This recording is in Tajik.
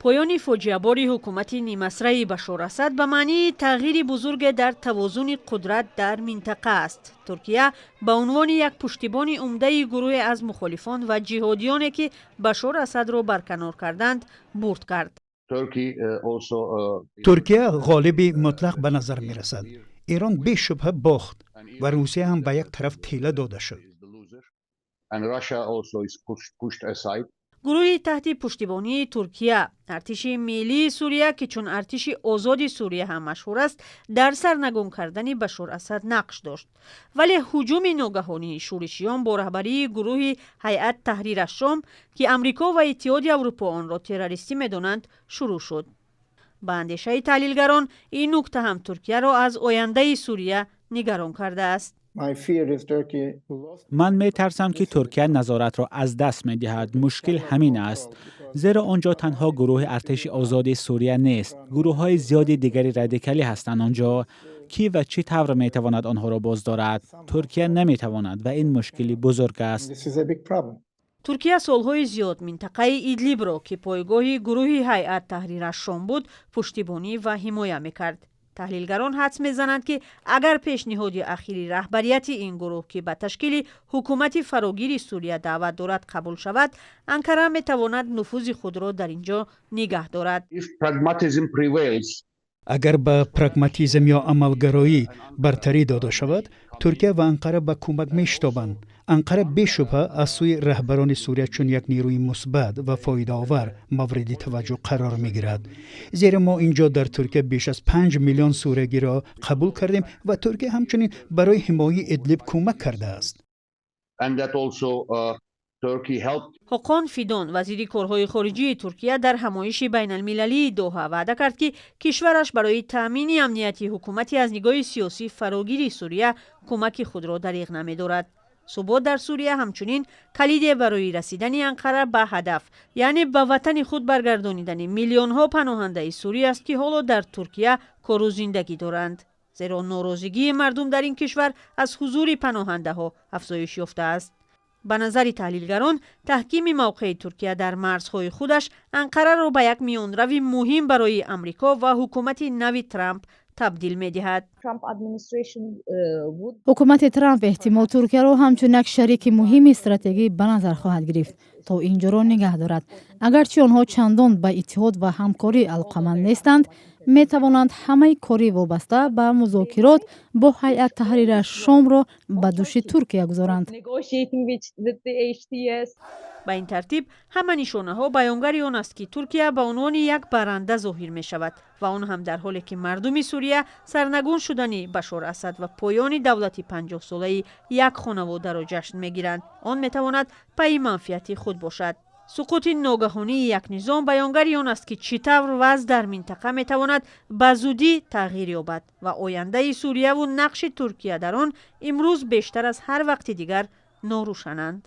Поёни фоҷиабори ҳукумати нимасраи Башор Асад ба маънии тағйири бузурге дар тавозуни қудрат дар минтақа аст. Туркия ба унвони як пуштибони умдаи гурӯҳе аз мухолифон ва ҷиҳодиёне, ки Башор Асадро барканор карданд, бурд кард. Туркия ғолиби мутлақ ба назар мерасад. Эрон бешубҳа бохт ва Русия ҳам ба як тараф тела дода шуд. Гурӯҳи таҳти пуштибонии Туркия, Артиши миллии Сурия, ки чун Артиши озоди Сурия ҳам машҳур аст, дар сарнагун кардани Башор Асад нақш дошт. Вале ҳуҷуми ногаҳонии шӯришиён бо раҳбарии гурӯҳи Ҳайат Таҳрир Ашшом, ки Амрико ва Иттиҳоди Аврупо онро террористӣ медонанд, шурӯъ шуд. Ба андешаи таҳлилгарон, ин нукта ҳам Туркияро аз ояндаи Сурия нигарон кардааст. Ман метарсам, ки Туркия назоратро аз даст медиҳад. Мушкил ҳамин аст, зеро он ҷо танҳо гурӯҳи Артиши озоди Сурия нест, гурӯҳҳои зиёди дигари радикалӣ ҳастанд он ҷо. Кӣ ва чӣ тавр метавонад онҳоро боздорад? Туркия наметавонад ва ин мушкили бузург аст. Туркия солҳои зиёд минтақаи Идлибро, ки пойгоҳи гурӯҳи Ҳайат Таҳрир Ашшом буд, пуштибонӣ ва ҳимоя мекард. Таҳлилгарон ҳадс мезананд, ки агар пешниҳоди ахири раҳбарияти ин гурӯҳ, ки ба ташкили ҳукумати фарогири Сурия даъват дорад, қабул шавад, Анкара метавонад нуфузи худро дар ин ҷо нигаҳ дорад. Агар ба прагматизм ё амалгароӣ бартарӣ дода шавад, Туркия ва Анқара ба кӯмак мешитобанд. Анқара бешубҳа аз сӯи раҳбарони Сурия чун як нерӯи мусбат ва фоидаовар мавриди таваҷҷӯҳ қарор мегирад, зеро мо ин ҷо дар Туркия беш аз 5 миллион суриягиро қабул кардем ва Туркия ҳамчунин барои ҳимояи Идлиб кӯмак кардааст. Ҳоқон Фидон, вазири корҳои хориҷии Туркия, дар ҳамоиши байналмилалии Доҳа ваъда кард, ки кишвараш барои таъмини амнияти ҳукумати аз нигоҳи сиёсӣ фарогири Сурия кӯмаки худро дариғ намедорад. Субот дар Сурия ҳамчунин калиде барои расидани Анқара ба ҳадаф, яъне ба ватани худ баргардонидани миллионҳо паноҳандаи сурӣ аст, ки ҳоло дар Туркия кору зиндагӣ доранд, зеро норозигии мардум дар ин кишвар аз ҳузури паноҳандаҳо афзоиш ёфтааст. Ба назари таҳлилгарон, таҳкими мавқеи Туркия дар марзҳои худаш Анқараро ба як миёнрави муҳим барои Амрико ва ҳукумати нави Трамп табдил медиҳад. Ҳукумати Трамп эҳтимол Туркияро ҳамчун як шарики муҳими стратегӣ ба назар хоҳад гирифт, то ин ҷоро нигаҳ дорад. Агарчи онҳо чандон ба иттиҳод ва ҳамкорӣ алоқаманд нестанд, метавонанд ҳамаи кори вобаста ба музокирот бо Ҳайат Таҳрир Шомро ба дӯши Туркия гузоранд. Ба ин тартиб, ҳама нишонаҳо баёнгари он аст, ки Туркия ба унвони як баранда зоҳир мешавад ва он ҳам дар ҳоле ки мардуми Сурия сарнагун шудани Башор Асад ва поёни давлати 50-солаи як хонаводаро ҷашн мегиранд. Он метавонад пайи манфиати худ бошад. Суқути ногаҳонии як низом баёнгари он аст, ки чӣ тавр вазъ дар минтақа метавонад ба зудӣ тағйир ёбад ва ояндаи Сурияву нақши Туркия дар он имрӯз бештар аз ҳар вақти дигар норӯшананд.